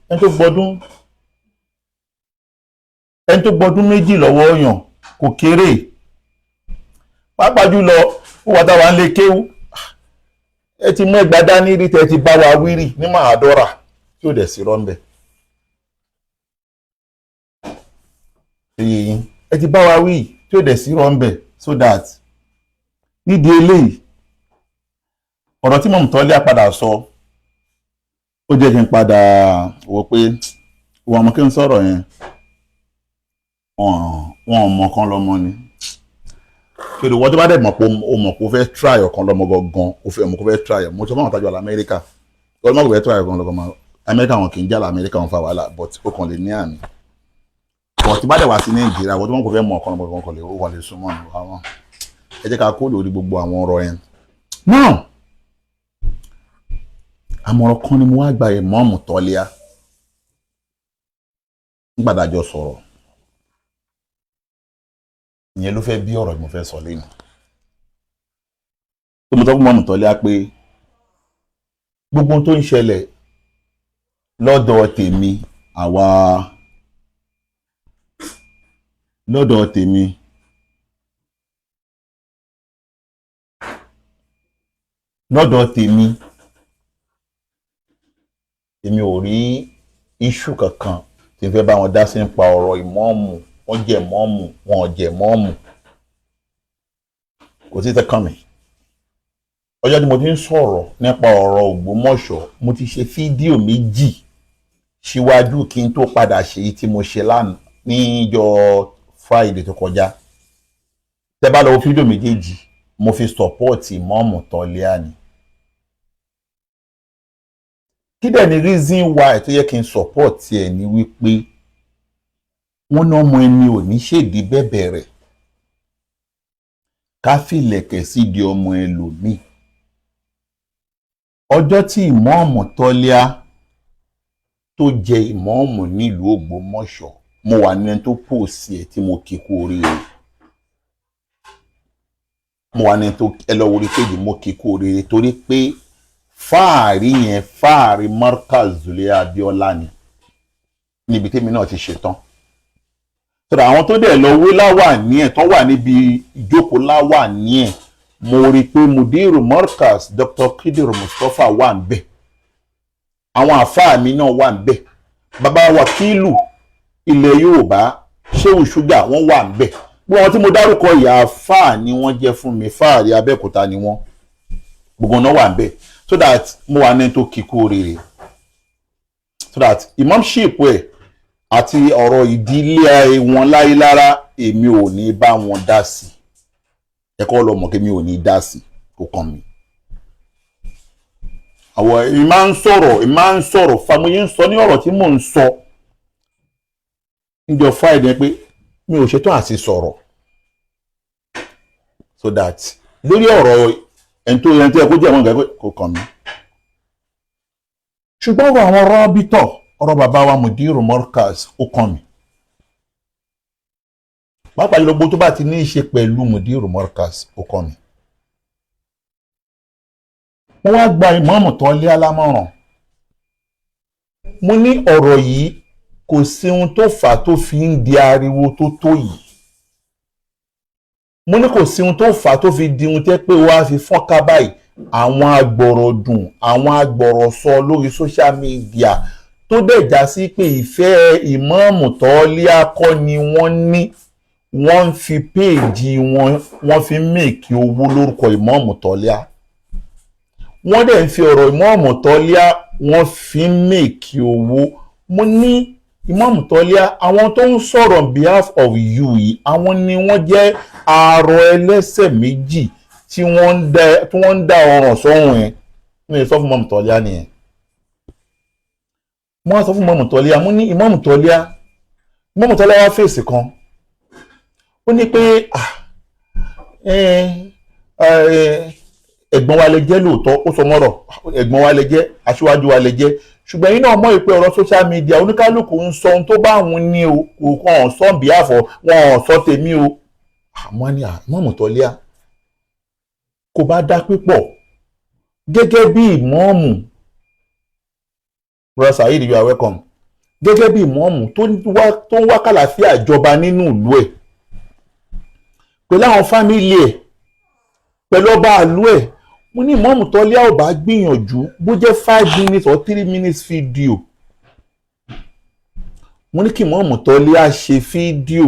Ẹni tó gbọdún, ẹni tó gbọdún 2 lọ́wọ́ ọ̀yàn kò kéré, pàápàá jùlọ ó wà táwa ń lè kéwú. Ẹ ti mú ẹgbàá dání rí, tẹ ti bá wa wírì ní màádọ́rà tí ò dẹ̀ sí rọ́ńbẹ́. Èyí ẹ ti bá wa wí tí ò dẹ̀ sí rọ́ńbẹ́. So that nídìí eléyìí, ọ̀rọ̀ tí mọ̀mú tọ́lé padà sọ, ó jẹ́ kí n padà wò pé wọ́n mọ̀ kí n sọ̀rọ̀ yẹn, wọn ò mọ̀ kan lọ́mọ ni. Kí ló wọ́n tó bá dẹ̀ mọ̀ pé o mọ̀ pé o fẹ́ try ọ̀kan lọ́mọ gangan, o fẹ́ mọ̀ pé o fẹ́ try ọ̀. Mo sọ fún àwọn tájọ́ Amẹ́ríkà, wọ́n mọ̀ pé o fẹ́ try ọ̀kan lọ́mọ. Amẹ́ríkà, wọn kì í jà Amẹ́ríkà, wọn fa wàhálà, but o kàn lè ní àmì. But tí bá dẹ̀ wá sí Nàìjíríà, wọ́n tó mọ̀ pé o fẹ́ mọ̀ ọ̀kan lọ́mọ gangan, o kàn lè súnmọ́ ni àwọn. Ẹ jẹ́ ká kó lórí gbogbo àwọn ọ̀rọ̀ yẹn. Now, àmọ̀ràn kan ni mo wá gba Ìmáàmù Tọ́líà nígbà tá a jọ sọ̀rọ̀. Ìyẹn ló fẹ́ bí ọ̀rọ̀ tí mo fẹ́ sọ lẹ́nu tó mo sọ fún Ìmáàmù Tọ́líà pé gbogbo ohun tó ń ṣẹlẹ̀ lọ́dọ̀ tèmi, àwa lọ́dọ̀ tèmi, lọ́dọ̀ tèmi, èmi ò rí iṣu kankan tí n fẹ́ bá wọn dá sí nípa ọ̀rọ̀ ìmọ̀ọ́mù. Wọ́n jẹ́ mọ́ọ̀mù, wọn ò jẹ́ mọ́ọ̀mù, kò sí tẹ́kàn mi. Ọjọ́ tí mo ti ń sọ̀rọ̀ nípa ọ̀rọ̀ Ògbómọ̀ṣọ́, mo ti ṣe fídíò 2 síwájú kí n tó padà ṣe èyí tí mo ṣe lánàá níjọ́ Friday tó kọjá. Tẹ́ bá lọ wo fídíò méjèèjì, mo fi sọ̀pọ́ọ̀tì Ìmáàmù Tọ́líà ni. Kí dẹ̀ ni reason why tó yẹ kí n sọ̀pọ́ọ̀tì ẹ̀? Ni wípé wọ́n ní ọmọ ẹni ò ní ṣèdí bẹ̀bẹ̀ rẹ̀ ká fìlẹ̀kẹ̀ sídìí ọmọ ẹlòmíì. Ọjọ́ tí Ìmáàmù Tọ́líà tó jẹ ìmáàmù nílùú Ògbómọ̀ṣọ́, mo wà nínú ẹni tó pòsì ẹ̀ tí mo kí kú oríire. Mo wà nínú tó ẹ lọ wọlé péjì, mo kí kú oríire, torí pé fáàrí yẹn, fáàrí Markaz Zuliya Abiola ni, níbi tèmi náà ti ṣetán. Sọ̀rọ̀ àwọn tó dẹ̀ lọ wé láwà ní ẹ̀ tó wà níbi ìjókòó láwà ní ẹ̀, mo rí i pé Mudiru Markaz Dr. Kidiru Mustapha wà ń bẹ̀, àwọn àfáà mi náà wà ń bẹ̀, bàbá wákìlù ilẹ̀ Yorùbá Ṣéwù Ṣúgà, wọ́n wà ń bẹ̀. Gbogbo àwọn tí mo dárúkọ yìí, àfáà ni wọ́n jẹ́ fún mi, fáàrí Abẹ́òkúta ni wọ́n, gbogbo náà wà ń bẹ̀. So that mo wà ní tó kíkú oríire, so that imamship ẹ̀ àti ọ̀rọ̀ ìdílé wọn láyélára, èmi ò ní bá wọn dá sí. Ẹ̀kọ́ lọ mọ̀ kí mi ò ní dá sí, kò kàn mí. Àwọn èmi máa ń sọ̀rọ̀, èmi máa ń sọ̀rọ̀ fàmúyé ń sọ ní ọ̀rọ̀ tí mò ń sọ níjọ́ Friday pé mi ò ṣetán àti sọ̀rọ̀, so that lórí ọ̀rọ̀ ẹni tó yẹn tó yẹ kó jẹ́ àwọn nǹkan kò kàn mí. Ṣùgbọ́n ọ̀rọ̀ àwọn rọ́bítọ̀, ọ̀rọ̀ bàbá wa Mudiru Markaz, ó kàn mí, pàápàá jùlọ gbogbo tó bá ti ní í ṣe pẹ̀lú Mudiru Markaz, ó kàn mí. Mo wá gba Ìmáàmù Tọ́líà lámọ̀ràn. Mo ní ọ̀rọ̀ yìí, kò sí ohun tó fà á tó fi ń di ariwo tó tó yìí. Mo ní kò sí ohun tó fà á tó fi di ohun tẹ́ pé wàá fi fọ́nká báyìí. Àwọn agbọ̀rọ̀dùn, àwọn agbọ̀rọ̀sọ lórí social media, tó dẹ̀ já sí pé ìfẹ́ Ìmáàmù Tọ́líà kọ́ ni wọ́n ní, wọ́n ń fi péèjì wọn, wọ́n fi ń make owó lórúkọ Ìmáàmù Tọ́líà. Wọ́n dẹ̀ ń fi ọ̀rọ̀ Ìmáàmù Tọ́líà, wọ́n fi ń make owó. Mo ní Ìmáàmù Tọ́líà, àwọn tó ń sọ̀rọ̀ on behalf of you yìí, àwọn ni wọ́n jẹ́ arọ ẹlẹ́sẹ̀ méjì tí wọ́n ń dá ọ̀ràn sọ́rùn ẹ̀. Mi ò sọ fún Ìmáàmù Tọ́líà nìyẹn. Mo wá sọ fún Ìmáàmù Tọ́líà, mo ní Ìmáàmù Tọ́líà, Ìmáàmù Tọ́líà wá fèsì kan. Ó ní pé ẹ̀gbọ́n wa lè jẹ́ lóòótọ́. Ó sọ mọ́rọ̀, ẹ̀gbọ́n wa lè jẹ́, aṣíwájú wa lè jẹ́, ṣùgbọ́n yín náà mọ̀ ìpè ọ̀rọ̀ social media, oníkálukú ń sọ ohun tó bá òun ní o, kò kàn sọ bí àfọ̀ wọn ò sọ tèmi o. Àmọ́ ní Ìmáàmù Tọ́líà kò bá dá pípọ̀ gẹ́gẹ́ bí ìmáàmù. Brother Saheed, you are welcome. Gẹ́gẹ́ bí ìmọ̀ọ́mù tó ń wá kàlàáfíà jọba nínú ìlú ẹ̀, pẹ̀lú àwọn family ẹ̀, pẹ̀lú ọba ìlú ẹ̀, mo ní ìmọ̀ọ́mù Tọ́líà ò bá gbìyànjú, bó jẹ́ 5 minutes or 3 minutes video, mo ní kí ìmọ̀ọ́mù Tọ́líà ṣe fídíò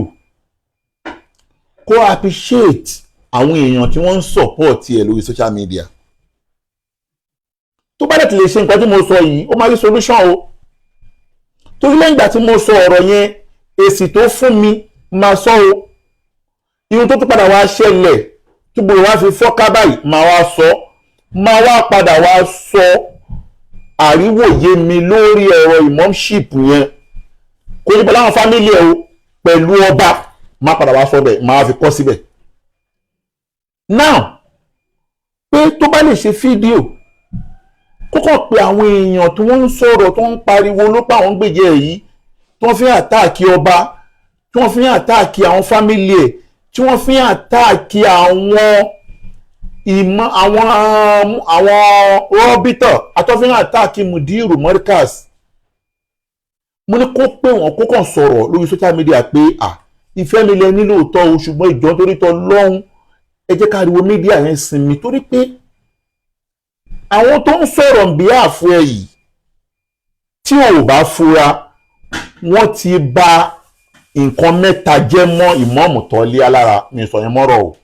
kó appreciate àwọn èèyàn tí wọ́n ń support ẹ̀ lórí social media. Tó bá dẹ̀ ti lè ṣe nǹkan tí mo sọ yìí, ó máa rí solution o. Torí lẹ́yìn ìgbà tí mo sọ ọ̀rọ̀ yẹn, èsì tó fún mi máa sọ o. Ihun tó tún padà wá ṣẹlẹ̀ tí gbogbo wa fi fọ́ká báyìí, máa wá sọ, máa wá padà wá sọ àríwòye mi lórí ọ̀rọ̀ imamship yẹn. Kò ní pẹ̀lú àwọn family ẹ̀ o, pẹ̀lú ọba, máa padà wá sọ bẹ̀, máa fi kọ́ síbẹ̀. Now, pé tó bá lè ṣe fídíò, kókò pé àwọn èèyàn tí wọ́n ń sọ̀rọ̀, tó ń pariwo ló pa àwọn gbèjẹ yìí, tí wọ́n fi ń attack ọba, tí wọ́n fi ń attack àwọn family ẹ̀, tí wọ́n fi ń attack àwọn ìmọ̀ àwọn rọ́bítọ̀ àtọ́fi ń attack mudiru Markaz, mo ní kó pé wọ́n, kó kàn sọ̀rọ̀ lórí social media pé, à, ìfẹ́ mi lẹ nílò tọ́ o, ṣùgbọ́n ìjọ torí tọ́ lọ́hún, ẹ jẹ́ ká ariwo media yẹn sinmi, torí pé àwọn tó ń sọ̀rọ̀ bí àfọ ẹ yìí, tí ò bá fura, wọ́n ti bà nǹkan mẹ́ta jẹ́ mọ́ ìmọ̀ọ́mù Tọ́líà lára. Mi sọ yẹn mọ́rọ̀ o.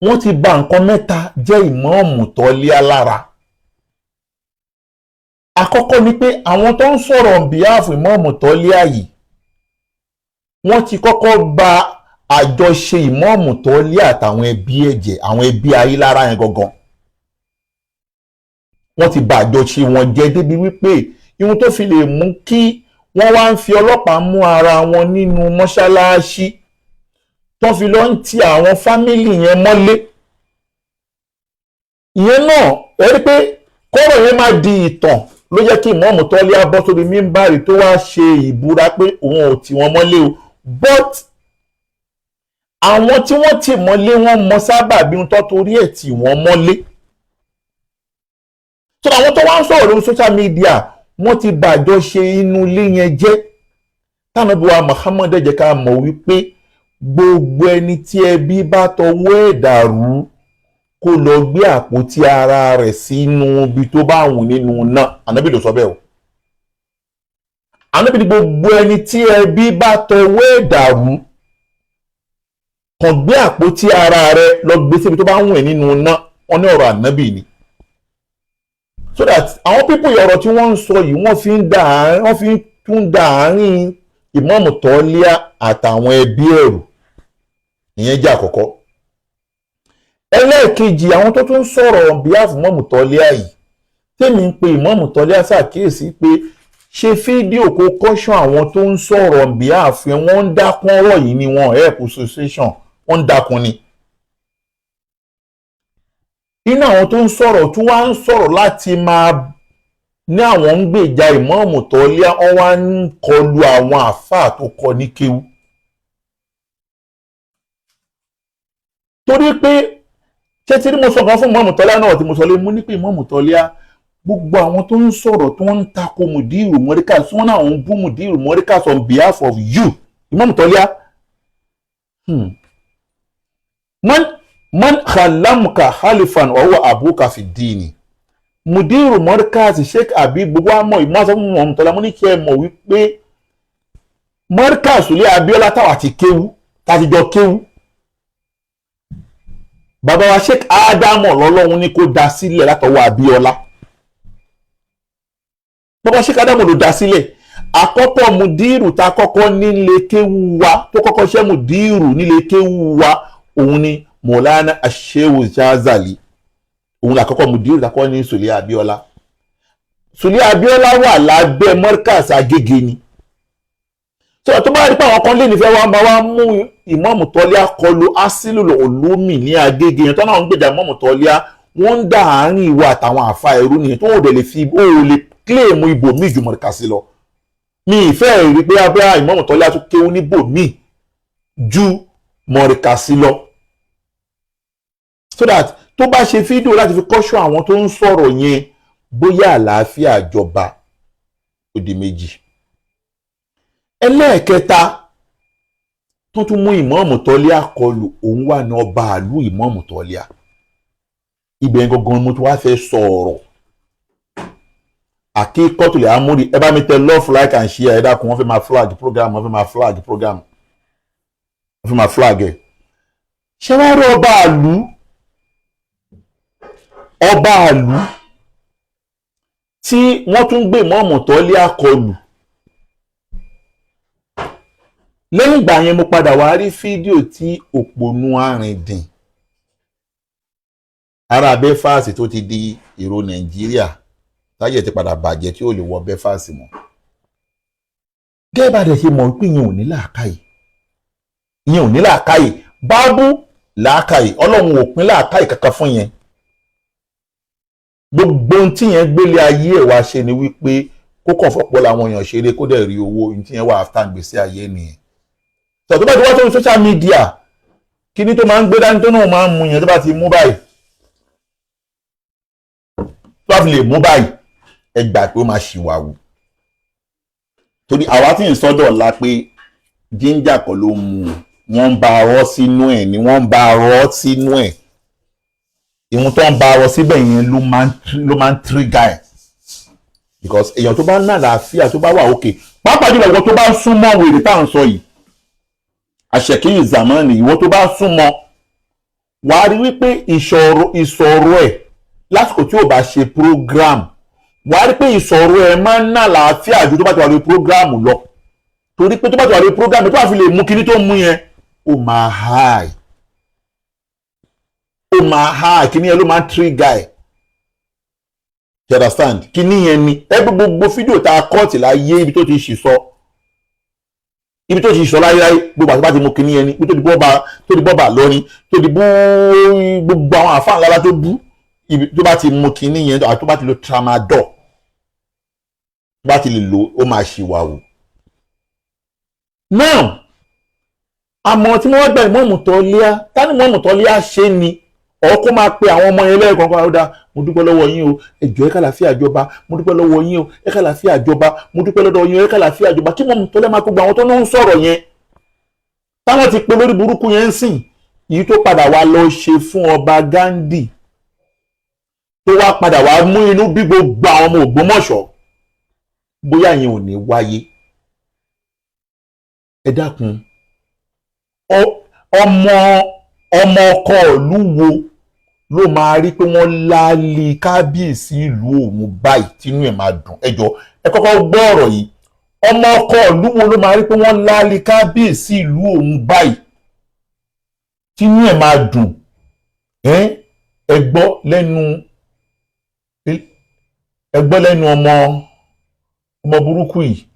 Wọ́n ti bà nǹkan mẹ́ta jẹ́ ìmọ̀ọ́mù Tọ́líà lára. Àkọ́kọ́ ni pé àwọn tó ń sọ̀rọ̀ on behalf ìmọ̀ọ́mù Tọ́líà yìí, wọ́n ti kọ́kọ́ bà àjọṣe ìmọ̀ọ́mù Tọ́líà àtàwọn ẹbí ẹ̀jẹ̀, àwọn ẹbí Ayílára yẹn gangan, wọ́n ti bà àjọṣe wọn jẹ́ débi wípé ihun tó fi lè mú kí wọ́n wá ń fi ọlọ́pàá mú ara wọn nínú mọ́ṣáláṣí, tó fi lọ ń ti àwọn family yẹn mọ́lé ìyẹn náà, ẹ rí pé kọ́rọ̀ yẹn má di ìtàn ló jẹ́ kí ìmọ̀ọ́mù Tọ́líà bọ́ sórí mímbàrì tó wá ṣe ìbúra pé òun ò tì wọ́n mọ́lé o. But àwọn tí wọ́n tì mọ́lé, wọ́n mọ sábà bí wọ́n tó torí ẹ̀ tì wọ́n mọ́lé. So àwọn tó wá ń sọ̀rọ̀ lórí social media, wọ́n ti bàjọ́ ṣe inú ilé yẹn jẹ́. Tánàbí wa Muhammad jẹ́ ká mọ̀ wípé gbogbo ẹni tí ẹbí bá tọwọ́ ẹ̀ dàrú, kó lọ gbé àpótí ara rẹ̀ sínú ibi tó bá wù nínú náà. Ànábì ló sọ bẹ́ẹ̀ o. Ànábì ní gbogbo ẹni tí ẹbí bá tọwọ́ ẹ̀ dàrú, kàn gbé àpótí ara rẹ̀ lọ gbé síbi tó bá wù ẹ́ nínú náà. Wọ́n ní ọ̀rọ̀ Ànábì ni. So that àwọn people, ọ̀rọ̀ tí wọ́n ń sọ yìí, wọ́n fi ń tún da àárín ìmọ̀ọ́mù Tọ́líà àtàwọn ẹbí ẹ̀rù. Ìyẹn jẹ́ àkọ́kọ́. Ẹlẹ́ẹ̀kejì, àwọn tó tún sọ̀rọ̀ on behalf ìmọ̀ọ́mù Tọ́líà yìí, tèmi ń pe ìmọ̀ọ́mù Tọ́líà ṣàkíyèsí pé ṣe fídíò kó caution àwọn tó ń sọ̀rọ̀ on behalf ẹ̀. Wọ́n ń dákún ọ̀rọ̀ yìí ni, wọ́n help association, wọ́n ń dákun ni. Inú àwọn tó ń sọ̀rọ̀ tí wọ́n á ń sọ̀rọ̀ láti máa ní àwọn ń gbèjà ìmọ̀ọ́mù Tọ́líà, wọ́n wá ń kọlu àwọn àáfàá tó kọ ní kéwú. Torí pé ṣé tí mo sọ kan fún ìmọ̀ọ́mù Tọ́líà náà tí mo sọ lé mú ní pé ìmọ̀ọ́mù Tọ́líà, gbogbo àwọn tó ń sọ̀rọ̀ tó ń tako Mudiru Markaz, tí wọ́n náà ń bú Mudiru Markaz on behalf of you, ìmọ̀ọ́mù Tọ́líà, man khalamuka halifan wa huwa abuka fi dini. Mudiru Markaz, Sheikh Habib, gbogbo àmọ́ ìmọ̀ sọ fún ìmọ̀ọ́mù Tọ́líà, mo ní kí ẹ mọ̀ wípé Markaz Sule Abiola táwa ti kéwú, tá ti jọ kéwú, bàbá wa Sheikh Ádámọ̀ lọ́lọ́run ní kó dá sílẹ̀ látọwọ́ Abíọ́lá. Bàbá Sheikh Ádámọ̀ ló dá sílẹ̀. Àkọ́kọ́ mudiru tá a kọ́kọ́ nílé kéwú wa, tó kọ́kọ́ ṣe mudiru nílé kéwú wa, òun ni Mọ̀lánà Ashehu Jazali. Òun làkọ́kọ́ mudiru tá a kọ́ ní Sule Abíọ́lá. Sule Abíọ́lá wà lábẹ́ Markaz Agége ni. Sọ̀rọ̀ tó bá rí pé àwọn kan lè nífẹ̀ẹ́ wa máa wá mú ìmọ̀ọ́mù Tọ́líà kọlu asílù olómì ní Agége yẹn, tó náà ń gbèjà ìmọ̀ọ́mù Tọ́líà, wọ́n ń dà àárín ìwọ àtàwọn àfa ẹrú nìyẹn, tó ò dẹ̀ lè fi ó lè kílèmù ibòmíì ju Markaz lọ. Mi ìfẹ́ rí pé abẹ́ ìmọ̀ọ́mù Tọ́líà tún kéwú níbòmíì ju Markaz lọ. So that tó bá ṣe fídíò láti fi kọ́ṣọ́ àwọn tó ń sọ̀rọ̀ yẹn, bóyá àlàáfíà jọba. Ó di méjì. Ẹlẹ́ẹ̀kẹta tó tún mú ìmọ̀ọ́mù Tọ́líà kọlù, òun wà ní ọba àlú ìmọ̀ọ́mù Tọ́líà. Ibẹ̀ gangan mo tún wá fẹ́ sọ ọ̀rọ̀ àkíkọ́tùlẹ̀ amúrí. Ẹ bá mi tẹ love, like and share. Ẹ dákun, wọ́n fẹ́ máa flag program, wọ́n fẹ́ máa flag program, wọ́n fẹ́ máa flag ẹ̀. Ṣé wàá rí ọba àlú, ọba àlú tí wọ́n tún gbé ìmọ̀ọ́mù Tọ́líà kọlù? Lẹ́yìn ìgbà yẹn, mo padà wá rí fídíò tí òpònú arìndìn ará Belfast tó ti di èrò Nàìjíríà, táyẹ̀ ti padà bàjẹ́, tí ò lè wọ Belfast mọ́. Gẹ́gẹ́ bá dẹ̀ ṣe mọ̀ pé ìyẹn ò ní làákàyè, ìyẹn ò ní làákàyè bábú làákàyè. Ọlọ́run ò pín làákàyè kankan fún yẹn. Gbogbo ohun tí yẹn gbélé ayé ẹ̀ wá ṣe ni wípé kó kàn fọ́pọ̀ làwọn èèyàn ṣeré, kó dẹ̀ rí owó. Ohun tí yẹn wà after gbèsè ayé nìyẹn. Tó bá ti wá sórí social media, kíní tó máa ń gbé dání tó náà máa ń mu yẹn, tó bá ti mú báyìí, tó bá fi lè mú báyìí, ẹ gbà pé ó máa ṣìwàwù. Torí àwa tí ń sọ́dọ̀ ọ̀la pé ginger kọ́ ló mú un, wọ́n ń bá arọ́ sínú ẹ̀ ni, wọ́n ń bá arọ́ sínú ẹ̀. Ìhun tó ń bá arọ́ síbẹ̀ yẹn ló máa ń trigger ẹ̀, because èèyàn tó bá ń àlàáfíà, tó bá wà òkè, pàápàá jùlọ ìwọ tó bá ń súnmọ́ wèrè tá à ń sọ yìí, àṣẹkíyì zamani, ìwọ tó bá súnmọ́, wàá rí wípé ìṣòro ẹ̀ lásìkò tí ò bá ṣe program, wàá rí pé ìṣòro ẹ̀ máa ń ná àlàáfíà ju tó bá ti wà lórí program lọ. Torí pé tó bá ti wà lórí program, tó bá fi lè mú kinní tó mú yẹn, ó máa high, ó máa high. Kinní yẹn ló máa ń trigger ẹ̀, you understand? Kinní yẹn ni ẹgbẹ́ gbogbo fídíò tá a kọ́ọ̀tì láyé, ibi tó ti ṣì sọ, ibi tó ti sọ láyé láyé, gbogbo àti bá ti mú kinní yẹn ni ibi tó di bọ́ba, tó di bọ́ba lọ́rin, tó di bú gbogbo àwọn àfáà ńlá tó bú, ibi tó bá ti mú kinní yẹn àti tó bá ti lo tramadol, tó bá ti lè lò, ó máa ṣìwàwù. Now, àmọ́ tí wọ́n gba ìmọ̀ọ́mù Tọ́líà, tani ìmọ̀ọ́mù Tọ́líà ṣe ni ọ̀ kó máa pe àwọn ọmọ yẹn lẹ́ẹ̀kọ̀ọ̀kan? Ó dáa, mo dúpẹ́ lọ́wọ́ yín o, ẹ jọ̀ọ́, ẹ kàlàáfíà jọba. Mo dúpẹ́ lọ́wọ́ yín o, ẹ kàlàáfíà jọba. Mo dúpẹ́ lọ́dọ̀ yín o, ẹ kàlàáfíà jọba. Kí mọ̀ọ́mù Tọ́líà máa kó gba àwọn tó ń sọ̀rọ̀ yẹn, táwọn ti pe lórí burúkú yẹn ń sìn yìí, tó padà wá lọ ṣe fún ọba Gandhi, tó wá padà wá mú inú bí gbogbo àwọn ọmọ Ògbómọ̀ṣọ́, bóyá yẹn ò ní wáyé. Ẹ dákun, ọmọ ọmọ ọkọ ìlú wo ló máa rí pé wọ́n láálí kábíyèsí ìlú òun báyìí tínú ẹ̀ máa dùn? Ẹ jọ, ẹ kọ́kọ́ gbọ́ ọ̀rọ̀ yìí. Ọmọ ọkọ ìlú wo ló máa rí pé wọ́n láálí kábíyèsí ìlú òun báyìí tínú ẹ̀ máa dùn? Ẹ gbọ́ lẹ́nu, ẹ gbọ́ lẹ́nu ọmọ ọmọ burúkú yìí.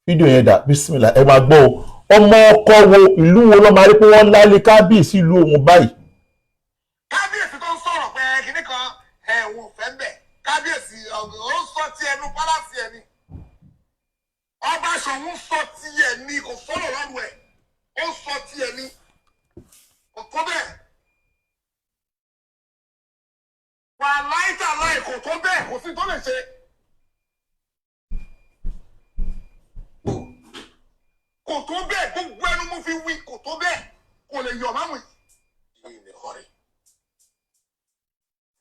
Fídíò yẹn dà? Bísímìlà, ẹ máa gbọ́ o. Ọmọ ọkọ wo, ìlú wo ló máa rí pé wọ́n lálé kábíyèsí ìlú òun báyìí? Kábíyèsí tó ń sọ̀rọ̀ pé kinní kan ẹ̀wọ̀n fẹ́ ń bẹ̀, kábíyèsí ó sọ ti ẹnu palace ẹ̀ ni. Ọba Ṣọ̀ún sọ ti ẹ̀ ní, kò sọ̀rọ̀ lọ́rùn ẹ̀, ó sọ ti ẹ̀ ní, kò tó bẹ́ẹ̀. Wà láìta láì, kò tó bẹ́ẹ̀, kò sí tó lè ṣe. Kò tó bẹ́ẹ̀, gbogbo ẹnu mo fi wí, kò tó bẹ́ẹ̀, kò lè yọ̀ máwùn yìí.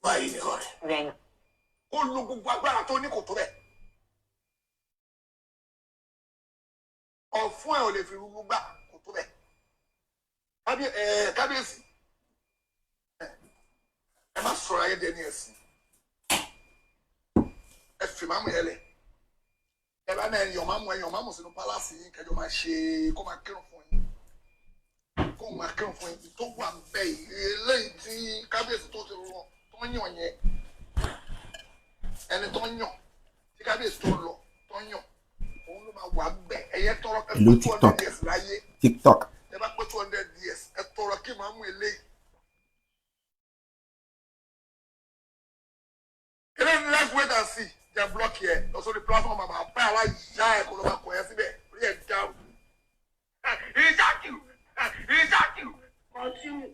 Báyìí ni ọ̀rẹ́ ó lo gbogbo agbára tó ní, kò tó bẹ́ẹ̀. Ọ̀fun ẹ̀ ò lè fi rúgbú gbà, kò tó bẹ́ẹ̀. Kábíyèsí, ẹ má sọ̀rọ̀ ayé dẹni ẹ̀sìn. Ẹ fi máàmù yẹn lẹ̀. Ẹ bá náà ẹ̀yàn máàmù, ẹ̀yàn máàmù sínú pálásì yín, kẹjọ máa ṣe, kó máa kírun fún yín, kó máa kírun fún yín. Tó wà bẹ́ẹ̀ yìí, eléyìí tí kábíyèsí tó ti rọ tó ń yàn yẹn, ẹni tó ń yàn tí kábíyèsí tó lọ tó ń yàn, òun ló máa wà bẹ́ẹ̀. Ẹ̀yẹ tọrọ ẹ Hello, pé 200 TikTok. years láyé. TikTok. Ẹ bá pé 200 years, ẹ tọrọ kí màá mú eléyìí. Eléyìí, let's wait and see. Jẹ block yẹ lọ sórí platform, àmà apá àwa ìyá ẹ kó ló máa kọ ẹ síbẹ̀, orí ẹ dáhùn. Ìjákì ìjákì continue.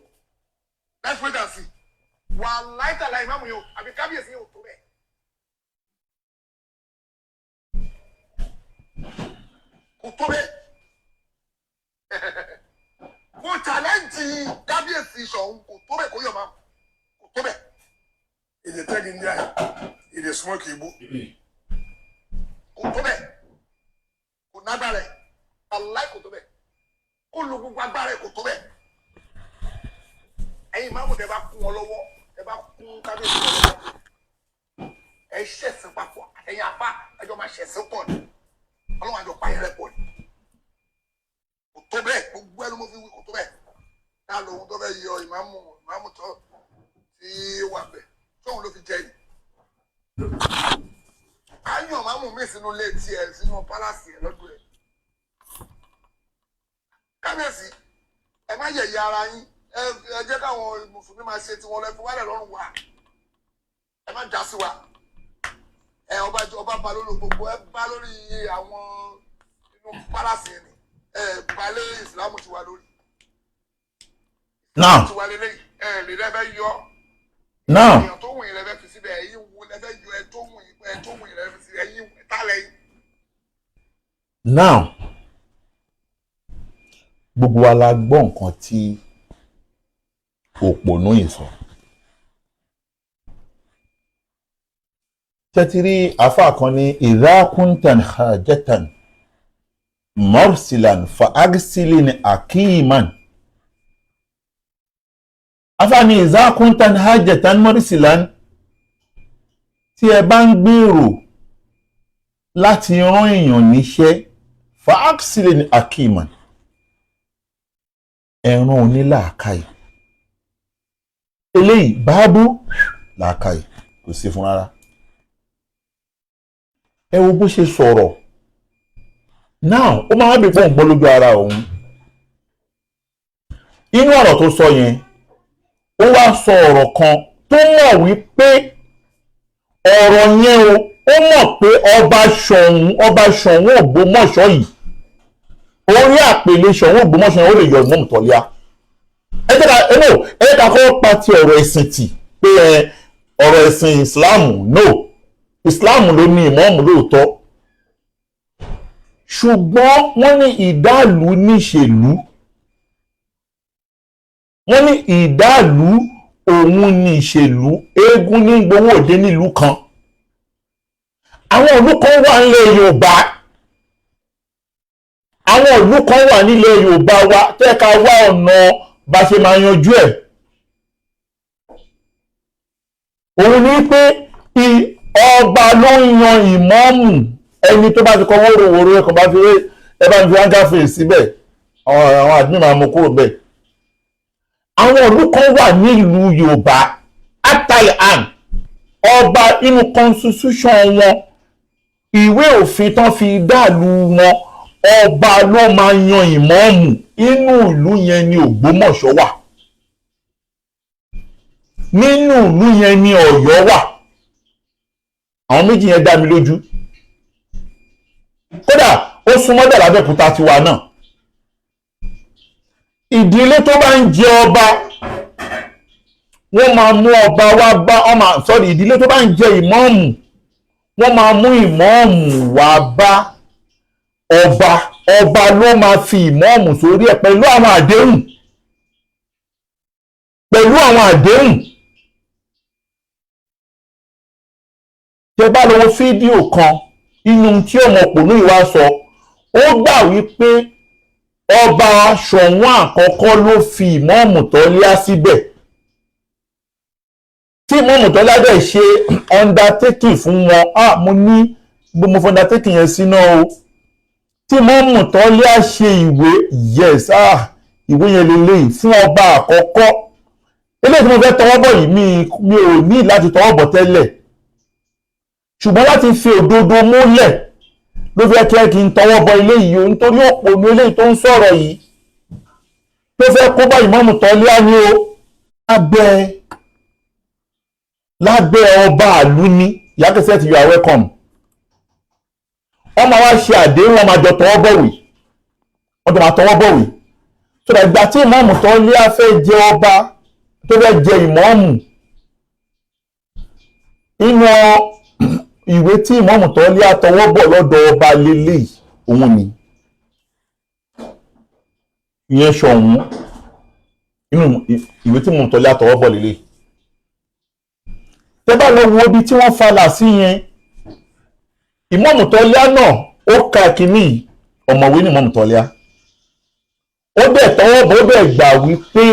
Let's wait and see. Wà láìtàlá ìmáàmù yóò àbí kábíyèsí yóò tó bẹ́ẹ̀. Kò tó bẹ́ẹ̀. Mo challenge kábíyèsí Ṣọ̀ún, kò tó bẹ́ẹ̀ kó yọ máa, kò tó bẹ́ẹ̀. E dey take India, e dey smoke igbo. Kò tó bẹ́ẹ̀, kò nágbára ẹ̀ aláì, kò tó bẹ́ẹ̀, kó lo gbogbo agbára ẹ̀, kò tó bẹ́ẹ̀. Ẹ̀yin máàmù, tẹ́ bá kún wọn lọ́wọ́, tẹ́ bá kún kábíyèsí wọn lọ́wọ́, ẹ ṣẹ̀sìn papọ̀. Ẹ̀yin apá ẹjọ́ máa ṣẹ̀sìn pọ̀ ni, ọlọ́run àjọ pààyàn rẹ̀ pọ̀ ni. Kò tó bẹ́ẹ̀, gbogbo ẹnu mo fi wí, kò tó bẹ́ẹ̀. Tá lóhun tó fẹ́ yọ ìmáàmù, ìmáàmù tó tí ó wà bẹ́ẹ̀, tóun ló fi jẹ yìí? Á yàn máàmù mi sínú ilé tiẹ̀, sínú palace ẹ̀ lọ́dún ẹ̀. Kábíyèsí, ẹ má yẹ̀yẹ́ ara yín. Ẹ jẹ́ káwọn mùsùlùmí máa ṣe tiwọn lọ, ẹ fi wálẹ̀ lọ́rùn wa, ẹ má dá sí wa. Ẹ ọba ba lórí gbogbo, ẹ bá lórí àwọn inú palace ni, ẹ balẹ̀ ìsìlámù ti wà lórí Now ti wà lélẹ́yìí, ẹ lè lẹ́fẹ̀ẹ́ yọ now èèyàn tó wù yín lẹ́fẹ̀ẹ́ fi síbẹ̀. Ẹ̀yin wo lẹ́fẹ̀ẹ́ yọ? Ẹ tó wù yín, ẹ tó wù yín lẹ́fẹ̀ẹ́ fi síbẹ̀. Ẹ̀yin tálẹ̀ yín. Now, gbogbo wa la gbọ́ nǹkan tí òpònú yìí sọ. Tẹ́tírí àáfàá kan ní idha kuntan hajatan mursilan fa arsilin akiman. Àáfàá ní idha kuntan hajatan mursilan, tí ẹ bá ń gbèrò láti rán èèyàn níṣẹ́, fa arsilin akiman, ẹran onílàákàyè. Eléyìí báábú làákàyè kò sí fún rárá. Ẹ wo bó ṣe sọ̀rọ̀. Now, ó máa ń bí fóun gbọ́ lójú ara òun. Inú ọ̀rọ̀ tó sọ yẹn, ó wá sọ ọ̀rọ̀ kan tó mọ̀ wípé ọ̀rọ̀ yẹn o, ó mọ̀ pé ọba Ṣọ̀ún, ọba Ṣọ̀ún Ògbómọ̀ṣọ́ yìí, orí àpèlé Ṣọ̀ún Ògbómọ̀ṣọ́ yẹn, ó lè yọ Ìmáàmù Tọ́líà. Ẹ jẹ́ ká ẹ no, ẹ jẹ́ ká kọ́ pa ti ọ̀rọ̀ ẹ̀sìn tì pé ẹ ọ̀rọ̀ ẹ̀sìn Ìsìláàmù, no, Ìsìláàmù ló ní ìmọ̀ọ́mù lóòótọ́, ṣùgbọ́n wọ́n ní ìdálù níṣèlú, wọ́n ní ìdálù òun ní ìṣèlú. Eégún ní gbowó òde nílùú kan. Àwọn ìlú kan wà nílẹ̀ Yorùbá, àwọn ìlú kan wà nílẹ̀ Yorùbá wa tẹ́ ká wá ọ̀nà bá ṣe máa yanjú ẹ̀. Òun ní pé ọba ló ń yan ìmọ̀ọ́mù. Ẹni tó bá ti kọ wóróworó, ẹ kàn bá fi ẹ bá ń fi áńgá fèrè síbẹ̀, àwọn àdúgbò máa mú kúrò bẹ́ẹ̀. Àwọn ìlú kan wà nílùú Yorùbá atali an, ọba inú constitution wọn, ìwé òfin tán fi dàlú wọn, ọba ló máa yan ìmọ̀ọ́mù. Inú ìlú yẹn ni Ògbómọ̀ṣọ́ wà, nínú ìlú yẹn ni Ọ̀yọ́ wà. Àwọn méjì yẹn dá mi lójú. Kódà ó súnmọ́ dà lábẹ́òkúta tiwa náà. Ìdílé tó bá ń jẹ ọba, wọ́n máa mú ọba wá bá ọmọ, sorry, ìdílé tó bá ń jẹ ìmọ̀ọ́mù, wọ́n máa mú ìmọ̀ọ́mù wá bá ọba. Ọba ló máa fi ìmọ̀ọ́mù sórí ẹ̀ pẹ̀lú àwọn àdéhùn, pẹ̀lú àwọn àdéhùn. Tẹ bá lọ wo fídíò kan inú tí ọmọ òpònú yìí wá sọ, ó gbà wípé ọba Ṣọ̀ún àkọ́kọ́ ló fi ìmọ̀ọ́mù Tọ́líà síbẹ̀, tí ìmọ̀ọ́mù Tọ́líà dẹ̀ ṣe undertaking fún wọn. Ah, mo ní mo fọ undertaking yẹn síná o, tí ìmọ̀ọ́mù Tọ́líà ṣe ìwé. Yes, ah, ìwé yẹn lélẹ́yìí fún ọba àkọ́kọ́. Eléyìí tí mo fẹ́ tọwọ́ bọ̀ yìí, mi ò ní láti tọwọ́ bọ̀ tẹ́lẹ̀, ṣùgbọ́n láti fi òdodo múlẹ̀ ló fẹ́ kí n tọwọ́ bọ ilé yìí o, nítorí òpònú eléyìí tó ń sọ̀rọ̀ yìí tó fẹ́ kó bá ìmọ̀ọ́mù Tọ́líà ní o. Lábẹ́ ọba àlú ní ìyákẹ́sẹ̀ tí you are welcome. Wọ́n máa wá ṣe àdéhùn, wọ́n máa jọ tọwọ́ bọ̀wé, wọ́n jọ máa tọwọ́ bọ̀wé tó dà. Ìgbà tí ìmọ̀ọ́mù Tọ́líà fẹ́ jẹ ọba, tó fẹ́ jẹ ìmọ̀ọ́mù, inú ìwé tí ìmọ̀ọ́mù Tọ́líà tọwọ́ bọ̀ lọ́dọ̀ ọba lélẹ́yìí òun ni. Ìyẹn Ṣọ̀ún, inú ìwé tí mo ń tọ́lé àtọwọ́ bọ̀ lélẹ̀. Tẹ́ bá lọ wo ibi tí wọ́n falà sí yẹn, Ìmáàmù Tọ́lá náà ó ka kínní yìí, ọ̀mọ̀wé ní Ìmáàmù Tọ́lá, ó dẹ̀ tọwọ́ bọ̀, ó dẹ̀ gbà wípé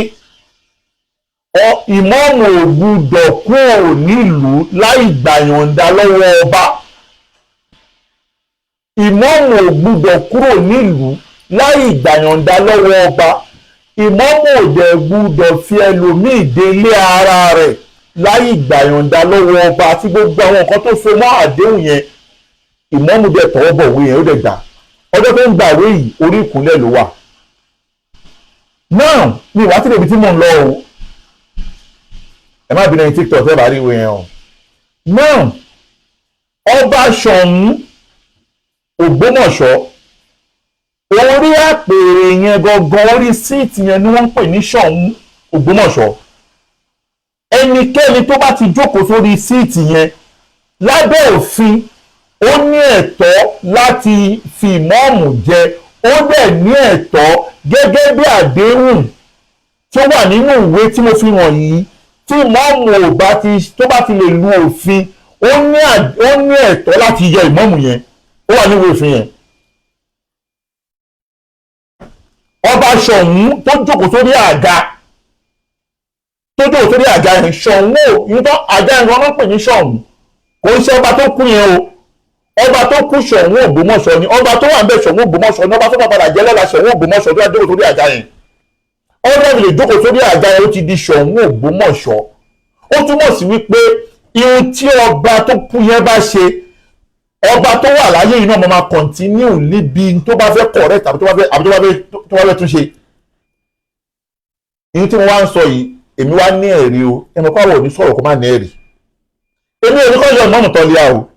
ìmáàmù ò gbúdọ̀ kúrò nílùú láì gbàyànjá lọ́wọ́ ọba. Ìmáàmù ò gbúdọ̀ kúrò nílùú láì gbàyànjá lọ́wọ́ ọba. Ìmáàmù ò dẹ̀ gbúdọ̀ fi ẹlòmíì délé ara rẹ̀ láì gbàyànjá lọ́wọ́ ọba, àti gbogbo àwọn nǹkan tó so mọ́ àdéhùn yẹn. Ìmáàmù dẹ̀ tọwọ́ bọ̀wé yẹn, ó dẹ̀ gbà. Ọjọ́ tó ń gbàwé yìí, orí ìkúnlẹ̀ ló wà. Now, mi ìwà tí débi tí mò ń lọ o, ẹ má bínú ẹni TikTok ẹ bá rí ìwé yẹn o. Now, ọba Ṣọ̀ún Ògbómọ̀ṣọ́, orí àpèrè yẹn gangan, orí seat yẹn ni wọ́n ń pè ní Ṣọ̀ún Ògbómọ̀ṣọ́. Ẹnikẹ́ni tó bá ti jókòó sórí seat yẹn, lábẹ́ òfin, ó ní ẹ̀tọ́ láti fi ìmọ̀ọ́mù jẹ. Ó dẹ̀ ní ẹ̀tọ́ gẹ́gẹ́ bí àdéhùn tí ó wà nínú ìwé tí mo fi hàn yìí. Tí ìmọ̀ọ́mù ò bá ti, tó bá ti lè lu òfin, ó ní ẹ̀tọ́ láti yọ ìmọ̀ọ́mù yẹn. Ó wà nínú òfin yẹn. Ọba Ṣọ̀ún tó jókòó sórí àga, tó jókòó sórí àga yẹn, Ṣọ̀ún ò yín tó àga yẹn wọ́n pè ní Ṣọ̀ún. Kò ń ṣe ọba tó kú yẹn o. Ọba tó kú, Ṣọ̀ún Ògbómọ̀ṣọ́ ni. Ọba tó wà ń bẹ̀, Ṣọ̀ún Ògbómọ̀ṣọ́ ni. Ọba tó bá padà jẹ́ lọ́la, Ṣọ̀ún Ògbómọ̀ṣọ́ tó wà jókòó sórí àga yẹn. Ọba lè jókòó sórí àga yẹn, ó ti di Ṣọ̀ún Ògbómọ̀ṣọ́. Ó túmọ̀ sí wípé ihun tí ọba tó kú yẹn bá ṣe, ọba tó wà láyé yìí náà mo máa continue níbi tó bá fẹ́ correct àbí tó bá fẹ́ túnṣe. Ihun tí mo wá ń sọ yìí, èmi wá ní ẹ̀rí o. Ẹ mọ̀ pé àwọn ò ní sọ̀rọ̀ kó má ní ẹ̀rí. Èmi ò ní kọ́ yọ ìmọ̀ọ́mù tọ́lé o.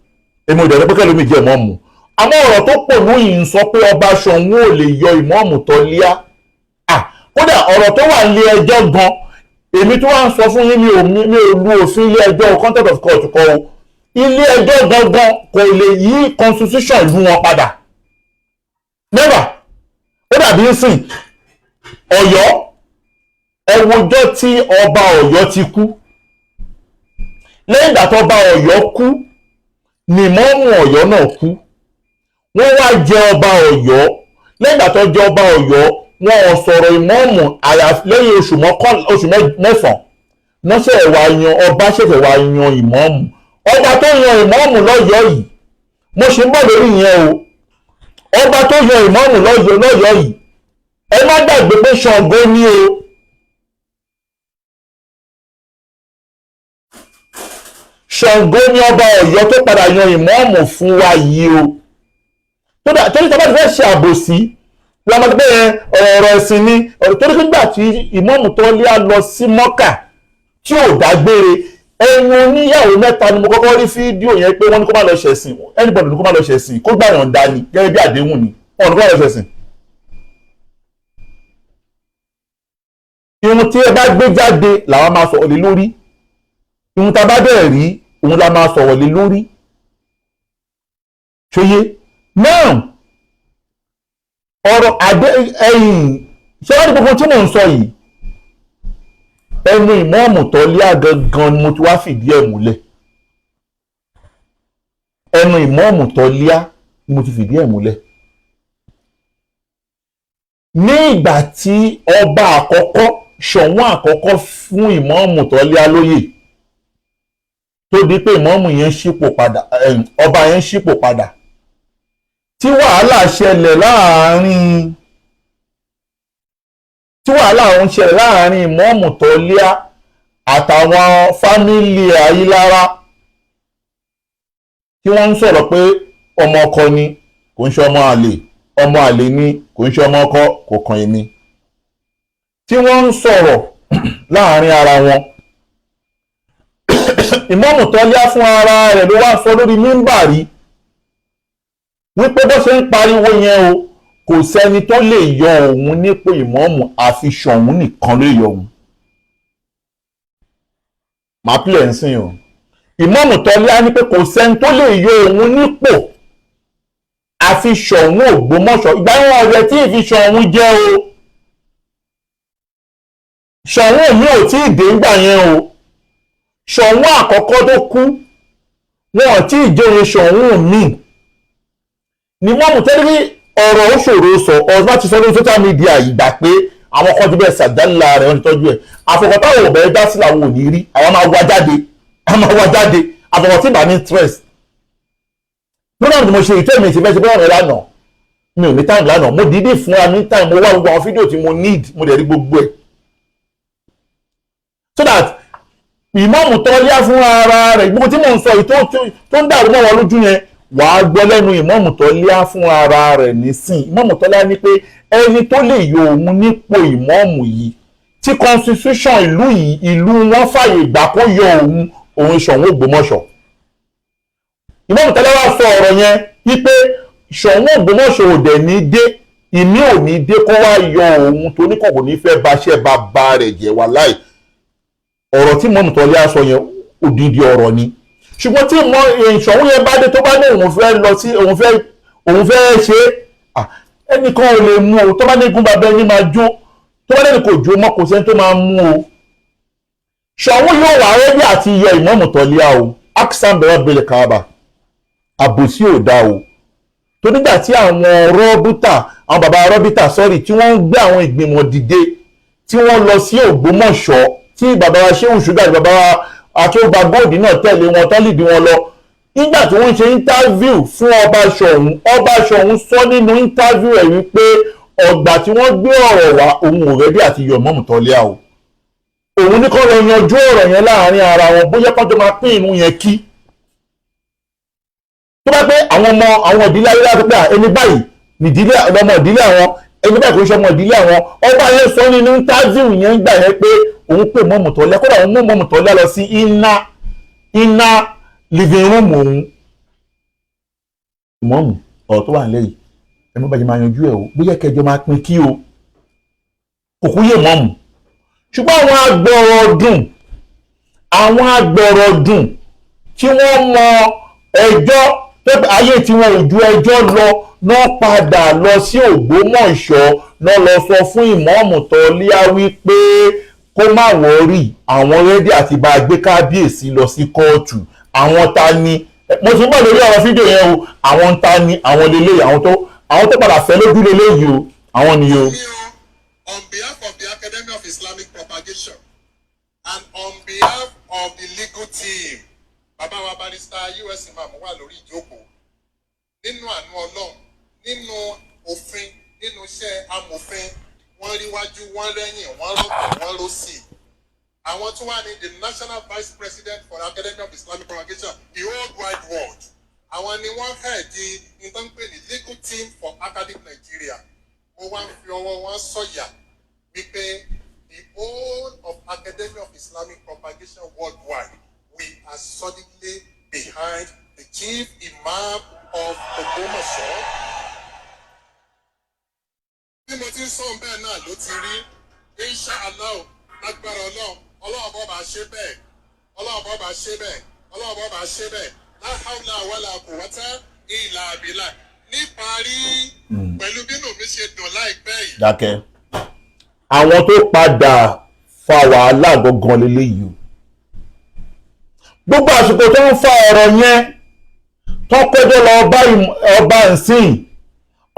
Èmi ò dẹ̀ ní pé kẹ́lómi jẹ́ ìmọ̀ọ́mù. Àmọ́ ọ̀rọ̀ tó pò ní yìí ń sọ pé ọba Ṣọ̀ún ò lè yọ ìmọ̀ọ́mù tọ́lé. Kódà ọ̀rọ̀ tó wà nílé ẹjọ́ gan, èmi tó wá ń sọ fún yín, mi ò lu òfin ilé ẹjọ́, contempt of court kọ́ o. Ilé ẹjọ́ gangan kò lè yí constitution ìlú wọn padà, never. Ó dàbí ń sìn Ọ̀yọ́. Ẹ wojọ́ tí ọba Ọ̀yọ́ ti kú. Lẹ́yìn ìgbà tó ọba Ọ̀yọ́ kú ni ìmọ̀ọ́mù Ọ̀yọ́ náà kú. Wọ́n wá jẹ ọba Ọ̀yọ́. Lẹ́yìn ìgbà tó jẹ ọba Ọ̀yọ́, wọn ò sọ̀rọ̀ ìmọ̀ọ́mù àyàfi lẹ́yìn oṣù 9 lọ́sẹ̀ wá yan ọba, ṣẹ̀ṣẹ̀ wá yan ìmọ̀ọ́mù. Ọba tó yan ìmọ̀ọ́mù lọ́yọ̀ọ́ yìí, mo ṣe ń bọ̀ lórí ìyẹn o. Ọba tó yan ìmọ̀ọ́mù lọ́yọ̀ọ́ yìí, ẹ má gbàgbé pé Ṣàngó ni o. Ṣàngó ni ọba Ọ̀yọ́ tó padà yan ìmọ̀ọ́mù fún wa yìí o. Torí tí a bá ti fẹ́ ṣe àbòsí lọ́mọdé pé ọ̀rọ̀ ẹ̀sìn ni ọ̀rọ̀, torí pé nígbà tí ìmọ̀ọ́mù tó lé á lọ sí Mọ́kà tí ò dágbére, ẹnu oníyàwó mẹ́ta ni mo kọ́kọ́ rí fídíò yẹn pé wọ́n ní kó má lọ ṣẹ̀sìn. Anybody ní kó má lọ ṣẹ̀sìn, kó gbà yọ̀ǹda ni gẹ́gẹ́ bí àdéhùn ni wọ́n ní kó má lọ ṣẹ̀sìn. Ihun tí ẹ bá gbé jáde làwọn máa sọ̀rọ̀ lé lórí. Ihun tá a bá bẹ̀rẹ̀ rí, òun la máa sọ̀rọ̀ lé lórí. Ṣòye náà, ọ̀rọ̀ àdé ẹ̀yìn ṣé wọ́n ní gbogbo tí mò ń sọ yìí, ẹnu ìmọ̀ọ́mù Tọ́líà gangan ni mo ti wá fìdí ẹ̀ múlẹ̀. Ẹnu ìmọ̀ọ́mù Tọ́líà ni mo ti fìdí ẹ̀ múlẹ̀. Ní ìgbà tí ọba àkọ́kọ́, Ṣọ̀ún àkọ́kọ́, fún ìmọ̀ọ́mù Tọ́líà lóyè, tó di pé ìmọ̀ọ́mù yẹn ṣípò padà, ọba yẹn ṣípò padà, tí wàhálà ṣẹlẹ̀ láàárín, tí wàhálà ń ṣẹlẹ̀ láàárín ìmọ̀ọ́mù Tọ́líà àtàwọn family Ayílára, tí wọ́n ń sọ̀rọ̀ pé ọmọ ọkọ ni, kò ń ṣe ọmọ àlè, ọmọ àlè ni, kò ń ṣe ọmọ ọkọ, kò kàn èmi, tí wọ́n ń sọ̀rọ̀ láàárín ara wọn, ìmọ̀ọ́mù Tọ́líà fún ara rẹ̀ ló wá sọ lórí mímbàrí wípé bó ṣe ń pariwo yẹn o, kò sẹ́ni tó lè yọ òun nípò ìmọ̀ọ́mù, àfi Ṣọ̀ún nìkan ló yọ òun. Màá pìlẹ̀ ń sìn o. Ìmọ̀ọ́mù Tọ́líà ní pé kò sẹ́ni tó lè yọ òun nípò àfi Ṣọ̀ún Ògbómọ̀ṣọ́. Ìgbà wọn ọ̀rẹ́ tí ìfi Ṣọ̀ún jẹ́ o. Ṣọ̀ún mi ò tí ì dé ńgbà yẹn o. Ṣọ̀ún àkọ́kọ́ tó kú, wọn ò tí ì jẹ́yẹ Ṣọ̀ún mi ni wọ́n mú tẹ́lẹ̀. Ọ̀rọ̀ ó ṣòro sọ. Ọ̀rọ̀ bá ti sọ lórí social media, ìgbà pé àwọn kan ti bẹ́ẹ̀ ṣàdálà rẹ̀, wọ́n ti tọ́jú ẹ̀. Àfọkàntàwọn ò bẹ̀rẹ̀ dá sí làwọn ò ní rí. Àwọn máa wá jáde, àwọn máa wá jáde. Àfọkàn tí ìbá ní stress program tí mo ṣe ìtẹ́ mi ti fẹ́ ṣe program yẹn lánàá, mi ò ní time lánàá. Mo dìídì fúnra mi time, mo wá gbogbo àwọn fídíò tí mo need, mo dẹ̀ rí gbogbo ẹ̀, so that ìmọ̀ọ́mù tọ́lá fún ara rẹ̀, gbogbo tí mò ń sọ yìí tó ń dàrú mọ́ wọn lójú yẹn, wàá gbọ́ lẹ́nu ìmọ̀ọ́mù tọ́lá fún ara rẹ̀ nísìn. Ìmọ̀ọ́mù tọ́lá ní pé ẹni tó lè yọ òun nípò ìmọ̀ọ́mù yìí, tí constitution ìlú yìí, ìlú wọn fàyè gbà kó yọ òun, òun Ṣọ̀ún Ògbómọ̀ṣọ́. Ìmọ̀ọ́mù tọ́lá wá sọ ọ̀rọ̀ yẹn wípé Ṣọ̀ún Ògbómọ̀ṣọ́ ò dẹ̀ ní dé, ìmí ò ní dé kó wá yọ òun, torí kò ní fẹ́ baṣẹ́ bàbá rẹ̀ jẹ́. Wà láì, ọ̀rọ̀ tí mọ̀mù tọ́lé sọ yẹn, odidi ọ̀rọ̀ ni. Ṣùgbọ́n tí mọ Ṣọ̀ún yẹn bá dé, tó bá ní òun fẹ́ lọ sí, òun fẹ́ ṣe é, ẹnìkan ò lè mú o. Tó bá ní gún bàbá ẹni máa jó, tó bá lẹ́nu kò jó mọ́, kò sẹ́ni tó máa mú o. Ṣọ̀ún yóò wà ready àti yọ ìmọ̀mù tọ́lé o. Aksan bẹ̀rẹ̀ bẹ̀rẹ̀ kaaba, àbòsí ò dá o. Tó nígbà tí àwọn rọ́bútà, àwọn bàbá rọ́bítà sọ́rí, tí wọ́n ń gbé àwọn ìgbìmọ̀ dìde, tí wọ́n lọ sí Ògbómọ̀ṣọ́, tí bàbá wa Ṣéhù Ṣúgà àti bàbá wa Akéwùgbà Góòdì náà tẹ̀lé wọn, tọ́lìdì wọn lọ, nígbà tí wọ́n ṣe interview fún ọba Ṣọ̀ún, ọba Ṣọ̀ún sọ nínú interview ẹ̀ wípé ọgbà tí wọ́n gbé ọ̀rọ̀ wá, òun ò ready àti yọ mọ́mù tọ́lé o. Òun ní kọ́ lọ yanjú ọ̀rọ̀ yẹn láàrin ara wọn, bóyá kọ́jọ́ máa pín ìrun yẹn kí tó bá pé àwọn ọmọ àwọn ìdílé ayé láti pé ẹni báyìí nìdílé, ọmọ ìdílé àwọn, ẹni báyìí kò ń ṣe ọmọ ìdílé àwọn. Ọba yẹn sọ nínú interview yẹn gbà yẹn pé òun pè mọ́mù tọ́lẹ́, kódà òun mú mọ́mù tọ́lẹ́ lọ sí iná living room òun. Mọ́mù, ọ̀rọ̀ tó wà nílẹ̀ yìí, ẹni bá jẹ́ máa yanjú ẹ̀ o, bóyá kẹjọ máa pín kí o kò kú yé mọ́mù. Ṣùgbọ́n àwọn agbọ̀rọ̀ dùn, àwọn agbọ̀rọ̀ dùn tí wọ́n mọ ẹjọ́ tó pé ayé tí wọn ò ju ẹjọ́ lọ náà, padà lọ sí Ògbómọ̀ṣọ́ náà, lọ sọ fún ìmọ̀ọ́mù Tọ́líà wípé kó má worry, àwọn ready àti bá a gbé kábíyèsí lọ sí kóòtù. Àwọn ta ni? Mo ti ń bọ̀ lórí ọ̀rọ̀ fídíò yẹn o. Àwọn ta ni? Àwọn lélẹ́yìí, àwọn tó padà fẹ́ lójú lélẹ́yìí o, àwọn nìyí o. Me o, on behalf of the Academy of Islamic Propagation and on behalf of the legal team, bàbá wa Barrister US Imam wà lórí ìjókòó. Nínú àánú Ọlọ́run, nínú òfin, nínú iṣẹ́ amòfin, wọ́n rí wájú, wọ́n rẹ́yìn, wọ́n rọ́pò, wọ́n rọ́sì. Àwọn tó wà ní the National Vice President for Academy of Islamic Propagation, the whole wide world, àwọn ni wọ́n head di nǹkan pè ní legal team for academic Nigeria. Mo wá ń fi ọwọ́ wọn sọ̀yà wípé the whole of Academy of Islamic Propagation worldwide, we are solidly behind the Chief Imam of Ògbómọ̀ṣọ́. Bí mo ti ń sọ bẹ́ẹ̀ náà ló ti rí. Insha Allah, lágbára Ọlọ́run, Ọlọ́run bọ́ bá ṣe bẹ́ẹ̀, Ọlọ́run bọ́ bá ṣe bẹ́ẹ̀, Ọlọ́run bọ́ bá ṣe bẹ́ẹ̀. La hawla wala quwwata illa billah. Níparí, pẹ̀lú bínú mi ṣe dùn láìpẹ́ yìí. Dákẹ́. Àwọn tó padà fa wàhálà gangan leléyìí o. Gbogbo àsìkò tó ń fa ọ̀rọ̀ yẹn, tó kọjọ́ lọ bá ọba nsìn,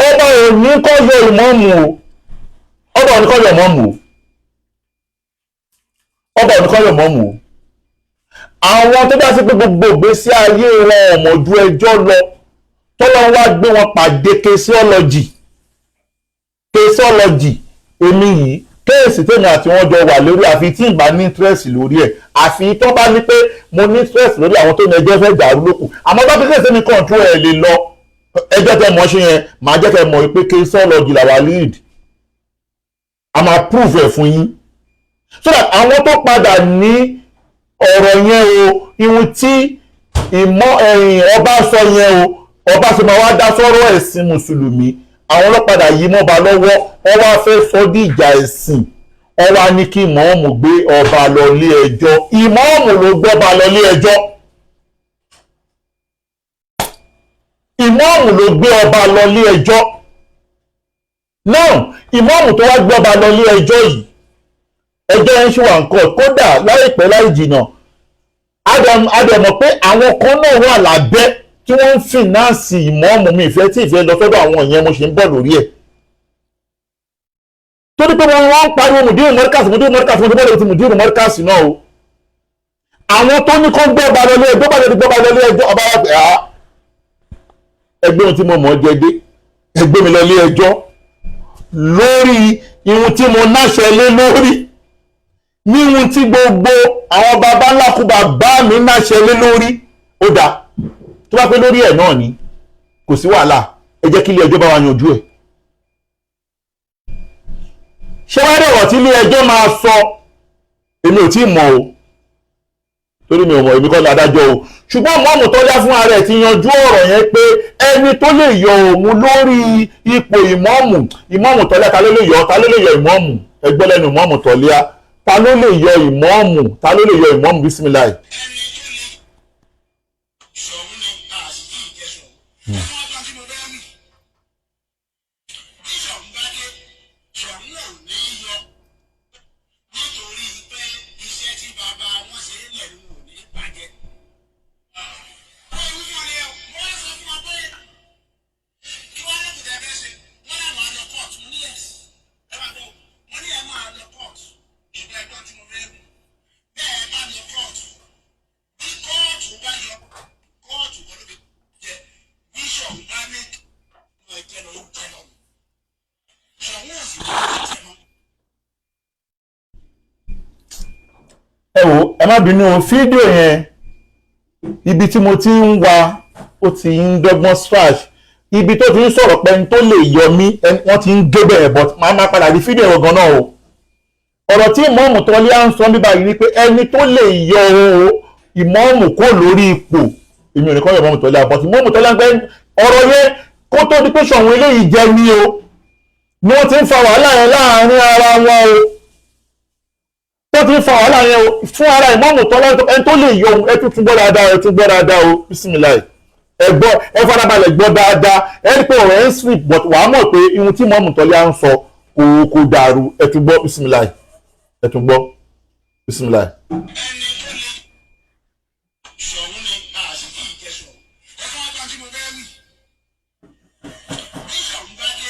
ọba ò ní kọ́ yọ ìmọ̀ọ́mù o. Ọba ò ní kọ́ yọ ìmọ̀ọ́mù o. Ọba ò ní kọ́ yọ ìmọ̀ọ́mù o. Àwọn tó dá sí pé gbogbo ìgbésí ayé wọn ọmọ ju ẹjọ́ lọ, tọ́lọ́ wá gbé wọn pàdé caseology, caseology. Èmi yìí, case tèmi àti wọn jọ wà lórí, àfi tí ìbá ní interest lórí ẹ̀, àfi tó bá ní pé mo ní interest lórí àwọn tó ní ẹjọ́ fẹ́ dàrú lókù. Àmọ́ bá kékeré sẹ́mi control ẹ̀ lè lọ ẹjọ́ tẹ́ mọ̀ ṣe yẹn, màá jẹ́ kẹ́ mọ̀ pé caseology làwa lead. A máa prove ẹ̀ fún yín, so that àwọn tó padà ní ọ̀rọ̀ yẹn o, ihun tí ìmọ̀ ẹ̀yìn ọba sọ yẹn o, ọba ṣe máa wá dá sọ́rọ̀ ẹ̀sìn mùsùlùmí, àwọn ọlọ́padà yìí mọ́ba lọ́wọ́. Wọ́n wá fẹ́ sọ dí ìjà ẹ̀sìn. Wọ́n wá ní kí ìmọ̀ọ́mù gbé ọba lọ lé ẹjọ́. Ìmọ̀ọ́mù ló gbọ́ba lọ lé ẹjọ́. Ìmọ̀ọ́mù ló gbé ọba lọ lé ẹjọ́. Now, ìmọ̀ọ́mù tó wá gbé ọba lọ lé ẹjọ́ yìí, Ẹjọ́ yẹn ṣì wà ń court. Kódà láìpẹ́ láì jìnà, a dẹ̀ mọ̀ pé àwọn kan náà wà lábẹ́ tí wọ́n ń finance ìmọ̀ọ́mù mi. Ìfẹ́ tí ìfẹ́ lọ sọ́dọ̀ àwọn ìyẹn, mo ṣe ń bọ̀ lórí ẹ̀, torí pé wọ́n ń pariwo mùdírù mọ́ríkàsì, mùdírù mọ́ríkàsì. Mo ti bọ́ọ̀lù ti mùdírù mọ́ríkàsì náà o. Àwọn tó ní kó gbọ́ ba lọlé ẹjọ́, bá lọlé, gbọ́ ba lọlé ẹjọ́, ọba wa pé, "Ah, ẹgbẹ́ ohun tí mo mọ̀ ọ́ jẹ dé, ẹgbẹ́ mi lọlé ẹjọ́ lórí ihun tí mo náṣẹ lé lórí, ní ihun tí gbogbo àwọn baba ńlá kú bàbá mi náṣẹ lé lórí." Ó dáa, tó bá pẹ́ lórí ẹ̀ náà ni, kò sí wàhálà, ẹ jẹ́ kí ilé ẹjọ́ bá wa yanjú ẹ̀. Ṣé wàá dẹ̀wọ̀ tí ilé ẹjọ́ máa sọ, èmi ò tí ì mọ̀ o, torí mi ò mọ̀, èmi kọ́ ni adájọ́ o. Ṣùgbọ́n mọ́mù tó yá fún ara ẹ̀ ti yanjú ọ̀rọ̀ yẹn pé ẹni tó lè yọ òun lórí ipò ìmọ̀ọ́mù, ìmọ̀ọ́mù tọ́lá, ta ló lè yọ? Ta ló lè yọ ìmọ̀ọ́mù? Ẹgbẹ́ lẹ́nu ìmọ̀ọ́mù tọ́lá, ta ló lè yọ ìmọ̀ọ́mù? Ta ló lè yọ ìmọ̀ọ́mù? Bísímíláì. Ẹni tó lè Ṣọ̀ún ni àsìkò ìjẹsọ̀. Ẹ máa bá tí mo bẹ́ẹ̀ wí. Bí Ṣọ̀ún bá dé, Ṣọ̀ún ò ní yọ. Nítorí pé iṣẹ́ tí bàbá wọn ṣe ń lẹ̀ ló ò ní bàjẹ́. Wọ́n wí fún ọ ni ẹ, mo wá sọ fún ọ pé kí wọ́n lókùn tẹ́ fẹ́ ṣe, wọ́n láwọn á lọ kóòtù. Mo ní yes. Ẹ máa gbọ́, mo ní ẹ máa lọ kóòtù. Ìgbà ẹgbọ́n tí mo fẹ́ wí. Bẹ́ẹ̀ bá lọ kóòtù, bí kóòtù bá yọ, kóòtù wọn ló fi jẹ. Bíṣọ̀pù bá ní wọn jẹ lọ, ó jẹ lọ. Ṣọ̀ún ò sì ní jẹ mọ́. Ẹ wò, ẹ má bínú o, fídíò yẹn, ibi tí mo ti ń wa, ó ti ń dọ́gbọ́n scratch ibi tó ti ń sọ̀rọ̀ pé ẹni tó lè yọ mí, wọ́n ti ń gé bẹ̀rẹ̀, but máa má padà di fídíò yẹn gan náà o. Ọ̀rọ̀ tí ìmọ̀ọ́mù tọ́lé à ń sọ bíbá yìí ni pé ẹni tó lè yọ o ìmọ̀ọ́mù kó lórí ipò, èmi ò ní kọ́ yọ ìmọ̀ọ́mù tọ́lé à, but ìmọ̀ọ́mù tọ́lé à ń pẹ́ ọ̀rọ̀ yẹn kó tó di pé Ṣọ̀ún eléyìí jẹ ní o ni wọ́n ti ń fa wàhálà yẹn láàárín ara wọn o, tó ti ń fa wàhálà yẹn o fún ara ìmọ̀ọ́mù tọ́lá. Ẹni tó lè yọ ohun, ẹ tún tún gbọ́ dáadáa, ẹ tún gbọ́ dáadáa o. Bísímìláì, ẹ gbọ́, ẹ farabalẹ̀ gbọ́ dáadáa. Ẹ rí pé ọ̀rọ̀ ẹ ń sweet, but wàá mọ̀ pé ihun tí ìmọ̀ọ́mù tọ́lá ń sọ kò dàrú. Ẹ tún gbọ́, bísímìláì, ẹ tún gbọ́, bísímìláì. Ẹni tó lè Ṣọ̀ún ni àsìkò ìjẹsọ̀. Ẹ máa bá tí mo bẹ́ẹ̀ wí. Bí Ṣọ̀ún bá dé,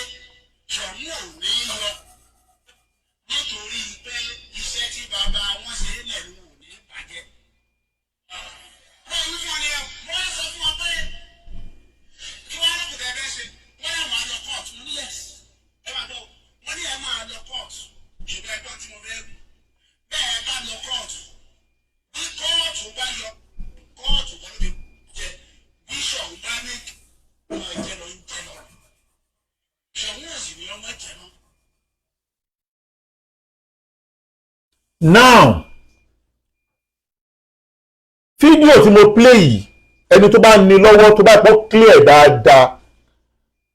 Ṣọ̀ún ò ní yọ. Nítorí pé iṣẹ́ tí bàbá wọn ṣe ń lẹ̀ ló ò ní bàjẹ́. Wọ́n wí fún ọ ni ẹ, mo wá sọ fún ọ pé kí wọ́n lókùn tẹ́ fẹ́ ṣe, wọ́n láwọn á lọ kóòtù. Mo ní yes. Ẹ máa gbọ́, mo ní ẹ máa lọ kóòtù. Ìgbà ẹgbọ́n tí mo fẹ́ wí. Bẹ́ẹ̀ bá lọ kóòtù, bí kóòtù bá yọ, kóòtù kan ló fi jẹ. Bíṣọ̀pù bá ní ọmọ jẹ lọ, ń jẹ lọ. Ṣọ̀ún ò sì ní ọmọ jẹ mọ́. Now, fídíò tí mo play yìí, ẹni tó bá ní lọ́wọ́, tó bá pọ̀ clear dáadáa,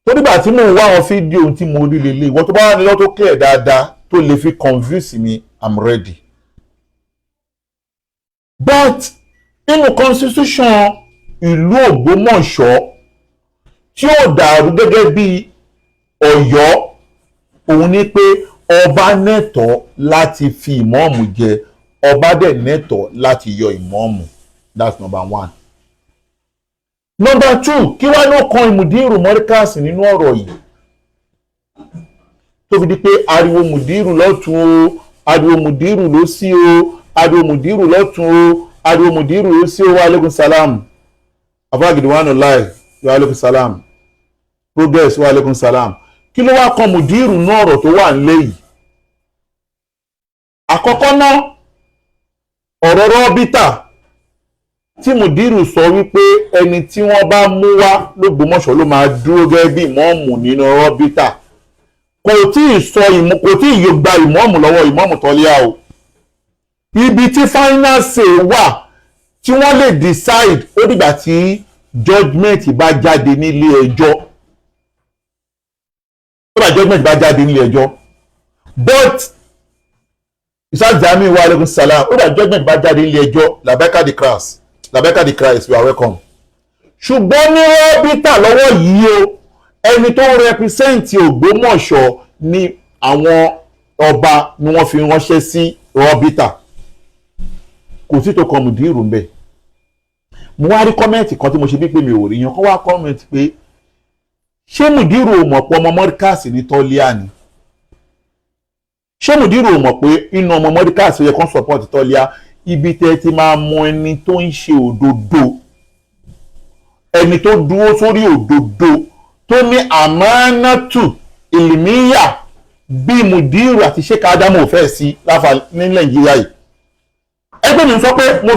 tó nígbà tí mò ń wá àwọn fídíò tí mo rí lélẹ̀, ìwọ tó bá ní lọ́wọ́ tó clear dáadáa, tó lè fi convince me, I'm ready. But nínú constitution ìlú Ògbómọ̀ṣọ́ tí ó dàrú gẹ́gẹ́ bí Ọ̀yọ́, òun ni pé ọba nẹ́tọ̀ọ́ láti fi ìmọ̀ọ́mù jẹ, ọba dẹ̀ nẹ́tọ̀ọ́ láti yọ ìmọ̀ọ́mù. That's number one. Number two, kí wá ló kan ìmùdírù mọ́ríkàsì nínú ọ̀rọ̀ yìí tó fi di pé ariwo mùdírù lọ́tún o, ariwo mùdírù lósì o, ariwo mùdírù lọ́tún o, ariwo mùdírù lósì o? Wa aleykum salam, afáàgìdì wàánu láì, wa aleykum salam, progress, wa aleykum salam. Kí ló wá kan mùdírù ní ọ̀rọ̀ tó wà nílé yìí? Àkọ́kọ́ náà, ọ̀rọ̀ rọ́bítà tí mùdírù sọ wípé ẹni tí wọ́n bá mú wá lÓgbómọ̀ṣọ́ ló máa dúró gẹ́gẹ́ bí ìmọ̀ọ́mù nínú rọ́bítà, kò tí ì sọ ìmọ̀, kò tí ì gba ìmọ̀ọ́mù lọ́wọ́ ìmọ̀ọ́mù tọ́líà o. Ibi tí final say wà tí wọ́n lè decide, ó dìgbà tí judgement bá jáde nílé ẹjọ́, ó dà judgement bá jáde nílé ẹjọ́. But Isaac Jami, wa aleykum salam. Ó dà judgement bá jáde nílé ẹjọ́. Labeka the Christ, Labeka the Christ, you are welcome. Ṣùgbọ́n ní rọ́bítà lọ́wọ́ yìí o, ẹni tó ń represent Ògbómọ̀ṣọ́ ní àwọn ọba ni wọ́n fi ránṣẹ́ sí. Rọ́bítà kò sí tó kọ mùdírù ń bẹ̀. Mo wá rí comment kan tí mo ṣe bí pé mi ò rí yan kó wá comment pé ṣé mùdírù ò mọ̀ pé ọmọ mọ́ríkàsì ní tọ́líà ni? Ṣé mùdírù ò mọ̀ pé inú ọmọ mọ́ríkàsì ó yẹ kán support tọ́líà? Ibi tẹ́ ti máa mọ ẹni tó ń ṣe òdodo, ẹni tó dúró sórí òdodo, tó ní àmánátù ìlìmíyà bí mùdírù àti Sheikh Adamu ò fẹ́ sí láfa ní Nàìjíríà yìí. Ẹgbẹ́ mi sọ pé mo